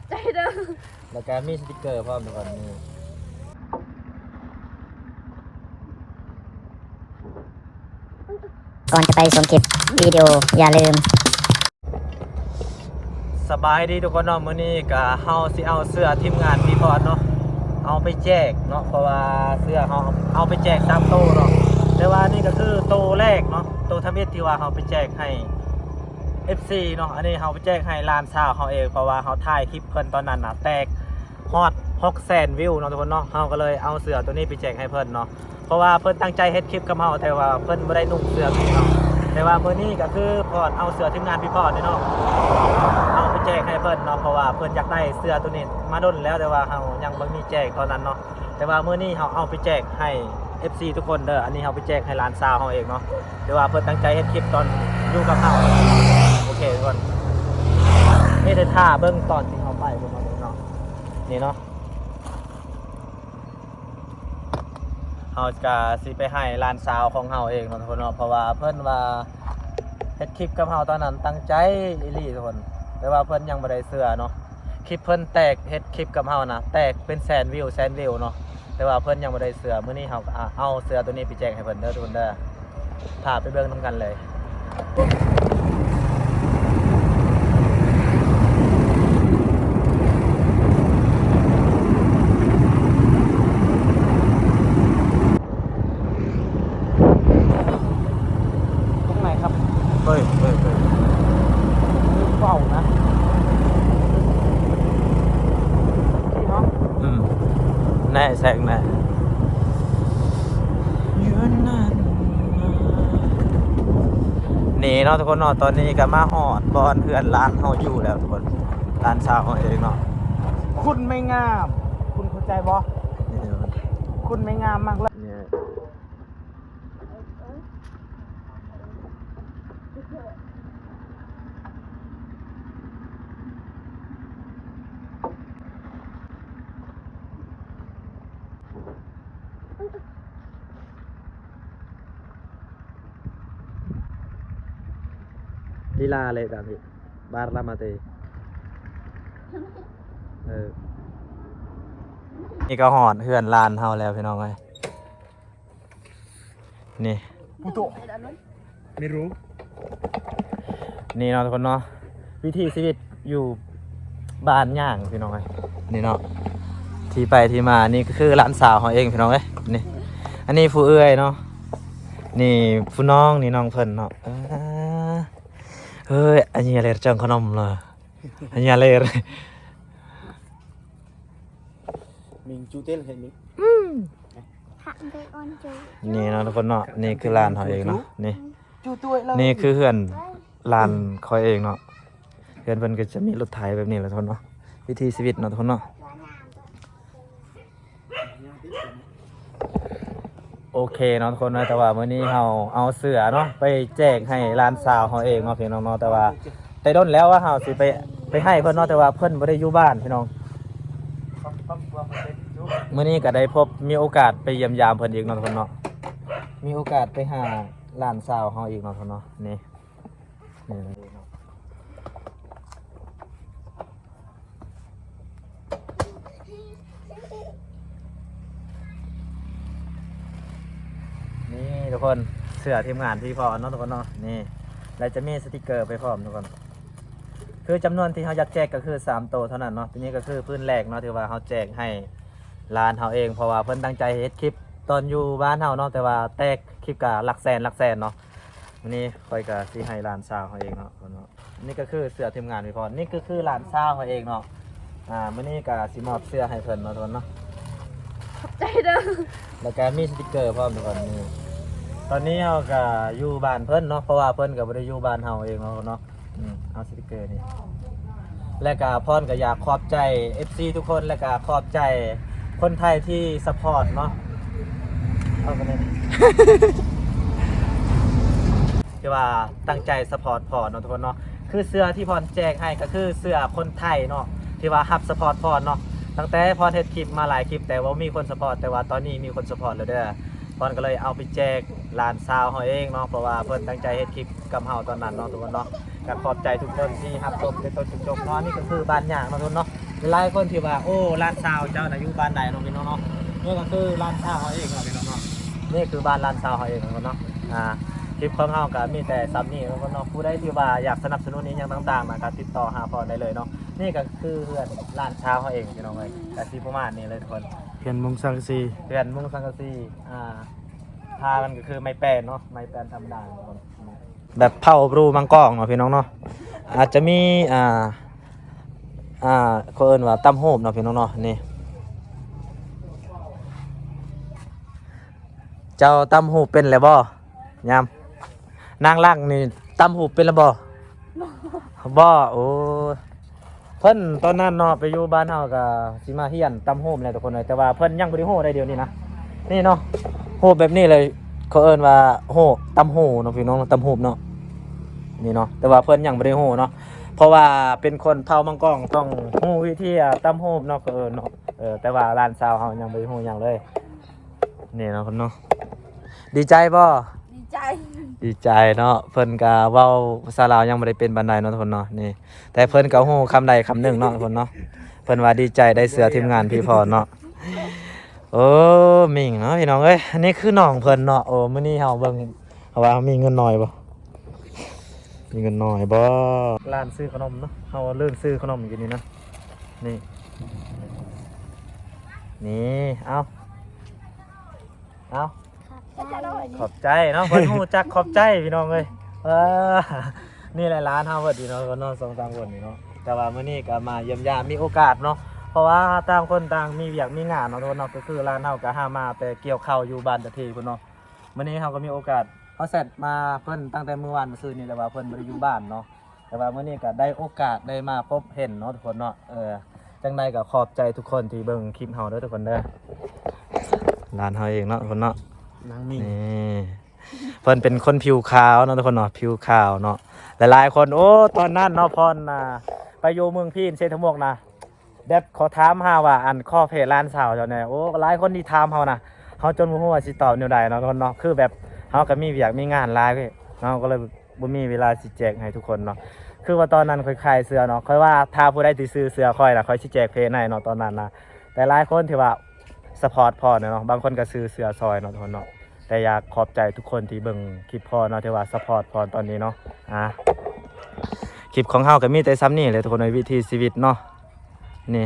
ໃຈເດີ ແລ້ວກະມີສະຕິກເກີພ້ອມທຸກຄົນນີ້. ກ່ອນຈະໄປຊົມຄລິບວິດີໂອ ຢ່າລືມ ສະບາຍດີທຸກຄົນເນາະ, ມື້ນີ້ກະເຮົາຊິເອົາເສື້ອທີມງານພີພອດເນາະ ເອົາໄປແຈກເນາະ ເພາະວ່າເສື້ອເຮົາເອົາໄປແຈກສາມໂຕເນາະ, ແຕ່ວ່ານີ້ກະຄືໂຕແລກເນາະ ໂຕທຳອິດທີ່ວ່າເຮົາໄປແຈກໃຫ້ ເອັຟຊີ ເນາະ. ອັນນີ້ເຮົາໄປແຈກໃຫ້ຫຼານສາວເຮົາເອງ ເພາະວ່າເຮົາຖ່າຍຄລິບເພິ່ນຕອນນັ້ນນະ ແຕກຮອດຫົກແສນວິວເນາະທຸກຄົນເນາະ, ເຮົາກໍເລີຍເອົາເສື້ອໂຕນີ້ໄປແຈກໃຫ້ເພິ່ນເນາະ ເພາະວ່າເພິ່ນຕັ້ງໃຈເຮັດຄລິບກັບເຮົາ ແຕ່ວ່າເພິ່ນບໍ່ໄດ້ນຸ່ງເສື້ອໂຕນີ້ເນາະ, ແຕ່ວ່າມື້ນີ້ກໍຄືພອດເອົາເສື້ອທີມງານພີພອດນີ້ເນາະ ເອົາໄປແຈກໃຫ້ເພິ່ນເນາະ ເພາະວ່າເພິ່ນຢາກໄດ້ເສື້ອໂຕນີ້ມາດົນແລ້ວ ແຕ່ວ່າເຮົາຍັງບໍ່ມີແຈກຕອນນັ້ນເນາະ. ແຕ່ວ່າມື້ນີ້ເຮົາເອົາໄປແຈກໃຫ້ ເອັຟຊີ ທຸກຄົນເດີ, ອັນນີ້ເຮົາໄປແຈກໃຫ້ຫຼານສາວເຮົາເອງເນາະ, ແຕ່ວ່າເພິ່ນຕັ້ງໃຈເຮັດຄລິບຕອນຢູ່ກັບເຮົາ. ໂອເຄທຸກຄົນ ມີແຕ່ຖ້າເບິ່ງຕອນທີ່ເຮົາໄປພຸ້ນເນາະ, ນີ້ເນາະ ເຮົາກະຊິໄປໃຫ້ຫຼານສາວຂອງເຮົາເອງເນາະທຸກຄົນເນາະ, ເພາະວ່າເພິ່ນວ່າເຮັດຄລິບກັບເຮົາຕອນນັ້ນຕັ້ງໃຈອີ່ຫຼີທຸກຄົນ, ແຕ່ວ່າເພິ່ນຍັງບໍ່ໄດ້ເຊື່ອເນາະ. ຄລິບເພິ່ນແຕກ ເຮັດຄລິບກັບເຮົານະ ແຕກເປັນແສນວິວ ແສນວິວເນາະ, ແຕ່ວ່າເພິ່ນຍັງບໍ່ໄດ້ເຊື່ອ. ມື້ນີ້ເຮົາກໍ ອາ ເອົາເສື້ອໂຕນີ້ໄປແຈກໃຫ້ເພິ່ນເດີທຸກຄົນເດີ, ພາໄປເບິ່ງນຳກັນເລີຍ. ตรงไหนครับ? ເຮີ້ຍ ເຮີ້ຍ ເຮີ້ຍ ເຝົ້ານະ ນີ້ເນາະ. ອືມ ແນ່ ແຊງແນ່ ຢູ່ນັ້ນນະ. ນີ້ເນາະທຸກຄົນເນາະ, ຕອນນີ້ກໍມາຮອດບ່ອນເຮືອນຫຼານເຮົາຢູ່ແລ້ວທຸກຄົນ, ຫຼານສາວເຮົາເອງເນາະ. ຄຸນໄມ່ງາມ ຄຸນເຂົ້າໃຈບໍ່? ນີ້ເດີ ຄຸນໄມ່ງາມມາກເລີຍ. ລີລາເລີຍຕາມນີ້ ບາດລາມາເຕ ເອີ ນີ້ກໍຮອດເຮືອນຫຼານເຮົາແລ້ວພີ່ນ້ອງເອີຍ. ນີ້ ไม่รู้ ນີ້ເນາະທຸກຄົນເນາະ ວິຖີຊີວິດຢູ່ບ້ານຍ່າງພີ່ນ້ອງເອີຍ. ນີ້ເນາະ ທີ່ໄປທີ່ມາ ນີ້ກໍຄືຫຼານສາວເຮົາເອງພີ່ນ້ອງເອີຍ. ນີ້ ອັນນີ້ຜູ້ເອື້ອຍເນາະ, ນີ້ຜູ້ນ້ອງ ນີ້ນ້ອງເພິ່ນເນາະ. ເອີ ເອີຍ ອັນນີ້ເລີຍເຈົ້າຂະໜົມເລີຍ ອັນນີ້ເລີຍ. Mình chú tên là Hạnh Mỹ. ອືມ นี่เนาะทุกคนเนาะ นี่คือร้านเขาเองเนาะ นี่ นี่คือเฮือนร้านเขาเองเนาะ เฮือนเพิ่นก็จะมีรถไถแบบนี้แหละทุกคนเนาะ วิถีชีวิตเนาะทุกคนเนาะ. โอเคเนาะทุกคนเนาะ แต่ว่ามื้อนี้เฮาเอาเสื้อเนาะไปแจกให้หลานสาวเฮาเองเนาะพี่น้องเนาะ แต่ว่าแต่ดนแล้วว่าเฮาสิไป ไปให้เพิ่นเนาะ แต่ว่าเพิ่นบ่ได้อยู่บ้านพี่น้อง มื้อนี้ก็ได้พบ มีโอกาสไปเยี่ยมยามเพิ่นอีกเนาะทุกคนเนาะ มีโอกาสไปหาหลานสาวเฮาอีกเนาะทุกคนเนาะ นี่ นี่ทุกคน เสื้อทีมงานพี่พรเนาะทุกคนเนาะ นี่ แล้วจะมีสติกเกอร์ไปพร้อมทุกคน คือจำนวนที่เฮาอยากแจกก็คือสามโตเท่านั้นเนาะ ตัวนี้ก็คือพื้นแรกเนาะ ที่ว่าเฮาแจกให้หลานเฮาเอง เพราะว่าเพิ่นตั้งใจเฮ็ดคลิปตอนอยู่บ้านเฮาเนาะ แต่ว่าแตกคลิปก็หลักแสน หลักแสนเนาะ มื้อนี้ข้อยก็สิให้หลานสาวเฮาเองเนาะ นี่ก็คือเสื้อทีมงานพี่พร นี่ก็คือหลานสาวเฮาเองเนาะ อ่า มื้อนี้ก็สิมอบเสื้อให้เพิ่นเนาะทุกคนเนาะ ขอบใจเด้อ แล้วก็มีสติกเกอร์พร้อมทุกคน นี่ ตอนนี้เฮาก็อยู่บ้านเพิ่นเนาะ เพราะว่าเพิ่นก็บ่ได้อยู่บ้านเฮาเองเนาะทุกคนเนาะ อืม เอาสติกเกอร์นี่ แล้วก็พรก็อยากขอบใจเอฟซีทุกคน แล้วก็ขอบใจคนไทยที่ซัพพอร์ตเนาะ เอาไปเลย ที่ว่าตั้งใจซัพพอร์ตพรเนาะทุกคนเนาะ คือเสื้อที่พรแจกให้ก็คือเสื้อคนไทยเนาะ ที่ว่าฮับซัพพอร์ตพรเนาะ ตั้งแต่พรเฮ็ดคลิปมาหลายคลิป แต่ว่ามีคนซัพพอร์ต แต่ว่าตอนนี้มีคนซัพพอร์ตแล้วเด้อ พรก็เลยเอาไปแจกหลานสาวเฮาเองเนาะ เพราะว่าเพิ่นตั้งใจเฮ็ดคลิปกับเฮาตอนนั้นเนาะทุกคนเนาะ ก็ขอบใจทุกคนที่ฮับชมแต่ต้นจนจบเนาะ นี่ก็คือบ้านย่างเนาะทุกคนเนาะ ຫຼາຍຄົນທີ່ວ່າ ໂອ້ ຫຼານສາວເຈົ້ານະຢູ່ບ້ານໃດເນາະພີ່ນ້ອງເນາະ. ນີ້ກໍຄືຫຼານສາວເຮົາເອງເນາະພີ່ນ້ອງເນາະ. ນີ້ຄືບ້ານຫຼານສາວເຮົາເອງເນາະພີ່ນ້ອງເນາະ. ອ່າ ຄລິບຂອງເຮົາກໍມີແຕ່ສ່ຳນີ້ເນາະພີ່ນ້ອງເນາະ. ຜູ້ໃດທີ່ວ່າຢາກສະໜັບສະໜູນອີ່ຫຍັງຕ່າງໆນະ ກໍຕິດຕໍ່ຫາພອນໄດ້ເລີຍເນາະ. ນີ້ກໍຄືເຮືອນຫຼານສາວເຮົາເອງພີ່ນ້ອງເອີຍ. ກໍຊິປະມານນີ້ເລີຍທຸກຄົນ. ເຮືອນມຸງສັງກະສີ ເຮືອນມຸງສັງກະສີ. ອ່າ ທາມັນກໍຄືໄມ້ແປ້ນເນາະ ໄມ້ແປ້ນທຳມະດາທຸກຄົນ. ແບບເຜົາບຣູມັງກອງເນາະພີ່ນ້ອງເນາະ. ອາດຈະມີ ອ່າ ອ່າ ເຂົາເອີ້ນວ່າຕຳຫູບເນາະພີ່ນ້ອງເນາະ. ນີ້ ເຈົ້າຕຳຫູບເປັນແລ້ວບໍ່? ຍາມ ນາງລັກນີ້ຕຳຫູບເປັນແລ້ວບໍ່? ບໍ່. ໂອ້ຍ ເພິ່ນຕອນນັ້ນເນາະ ໄປຢູ່ບ້ານເຮົາກໍຊິມາຮຽນຕຳຫູບແຫຼະທຸກຄົນເອີຍ ແຕ່ວ່າເພິ່ນຍັງບໍ່ໄດ້ຮູ້ໄດ໋ດຽວນີ້ນະ. ນີ້ເນາະ ຫູບແບບນີ້ເລີຍ ເຂົາເອີ້ນວ່າຫູບຕຳຫູເນາະພີ່ນ້ອງ ຕຳຫູບເນາະ. ນີ້ເນາະ ແຕ່ວ່າເພິ່ນຍັງບໍ່ໄດ້ຮູ້ເນາະ ເພາະວ່າເປັນຄົນເຜົ່າມັງກອງ ຕ້ອງຮູ້ວິທີ ອ່າ ຕຳຫູບເນາະ ເຂົາເອີ້ນເນາະ. ເອີ ແຕ່ວ່າຫຼານສາວເຮົາຍັງບໍ່ໄດ້ຮູ້ຫຍັງເລີຍ. ນີ້ເນາະເພິ່ນເນາະ. ດີໃຈບໍ່? ດີໃຈ ດີໃຈເນາະ. ເພິ່ນກະເວົ້າພາສາລາວຍັງບໍ່ໄດ້ເປັນປານໃດເນາະທຸກຄົນເນາະ. ນີ້ ແຕ່ເພິ່ນກະຮູ້ຄຳໃດຄຳໜຶ່ງເນາະທຸກຄົນເນາະ. ເພິ່ນວ່າດີໃຈໄດ້ເສື້ອທີມງານພີ່ພອນເນາະ. ໂອ້ ມິ່ງເນາະພີ່ນ້ອງເອີຍ. ອັນນີ້ຄືນ້ອງເພິ່ນເນາະ. ໂອ້ ມື້ນີ້ເຮົາເບິ່ງ ເຮົາວ່າເຮົາມີເງິນໜ້ອຍບໍ່? ມີເງິນໜ້ອຍບໍ່? ຮ້ານຊື້ຂະໜົມເນາະ. ເຮົາເລີ່ມຊື້ຂະໜົມຢູ່ນີ້ນະ. ນີ້ ນີ້ ເອົາ ເອົາ ຂອບໃຈເນາະ ເພິ່ນຮູ້ຈັກຂອບໃຈພີ່ນ້ອງເອີຍ. ເອີ ນີ້ແຫຼະຫຼານເຮົາເບິດນີ້ເນາະ ເນາະ ສອງສາມຄົນນີ້ເນາະ. ແຕ່ວ່າມື້ນີ້ກໍມາຢ້ຽມຢາມ ມີໂອກາດເນາະ ເພາະວ່າຕ່າງຄົນຕ່າງມີວຽກມີງານເນາະທຸກຄົນເນາະ. ກໍຄືຫຼານເຮົາກໍຫາມາແຕ່ກ່ຽວເຂົ້າຢູ່ບ້ານຕາເທພຸ້ນເນາະ. ມື້ນີ້ເຮົາກໍມີໂອກາດ ເຮົາແຊັດມາເພິ່ນຕັ້ງແຕ່ມື້ວານມື້ຊືນນີ້ ແຕ່ວ່າເພິ່ນບໍ່ໄດ້ຢູ່ບ້ານເນາະ. ແຕ່ວ່າມື້ນີ້ກໍໄດ້ໂອກາດໄດ້ມາພົບເຫັນເນາະທຸກຄົນເນາະ. ເອີ ຈັ່ງໃດກໍຂອບໃຈທຸກຄົນທີ່ເບິ່ງຄລິບເຮົາເດີທຸກຄົນເດີ. ຫຼານເຮົາເອງເນາະທຸກຄົນເນາະ. ນາງມິ່ງ ນີ້ ເພິ່ນເປັນຄົນຜິວຂາວເນາະທຸກຄົນເນາະ ຜິວຂາວເນາະ. ຫຼາຍໆຄົນ ໂອ້ ຕອນນັ້ນເນາະ ພອນນະ ໄປຢູ່ເມືອງພີນ ເຊດຖະໝວກນະ ແບບຂໍຖາມຫາວ່າ ອັນ ຂໍເຟສຫຼານສາວເຈົ້າແດ່. ໂອ້ ຫຼາຍຄົນທີ່ຖາມເຮົານະ ເຮົາຈົນບໍ່ຮູ້ວ່າຊິຕອບແນວໃດເນາະທຸກຄົນເນາະ. ຄືແບບເຮົາກໍມີວຽກມີງານຫຼາຍເນາະ ກໍເລີຍບໍ່ມີເວລາຊິແຈກໃຫ້ທຸກຄົນເນາະ. ຄືວ່າຕອນນັ້ນຂ້ອຍຂາຍເສື້ອເນາະ ຂ້ອຍວ່າຖ້າຜູ້ໃດທີ່ຊື້ເສື້ອຂ້ອຍນະ ຂ້ອຍຊິແຈກເຟສໃຫ້ເນາະຕອນນັ້ນນະ. ແຕ່ຫຼາຍຄົນທີ່ວ່າ ສະພອດພອນເນາະ ບາງຄົນກໍຊື້ເສື້ອຊ່ອຍເນາະທຸກຄົນເນາະ. ແຕ່ຢາກຂອບໃຈທຸກຄົນທີ່ເບິ່ງຄລິບພອນເນາະ ທີ່ວ່າສະພອດພອນຕອນນີ້ເນາະ. ອ່າ ຄລິບຂອງເຮົາກໍມີແຕ່ສ່ຳນີ້ແຫຼະທຸກຄົນເອີຍ ວິຖີຊີວິດເນາະ. ນີ້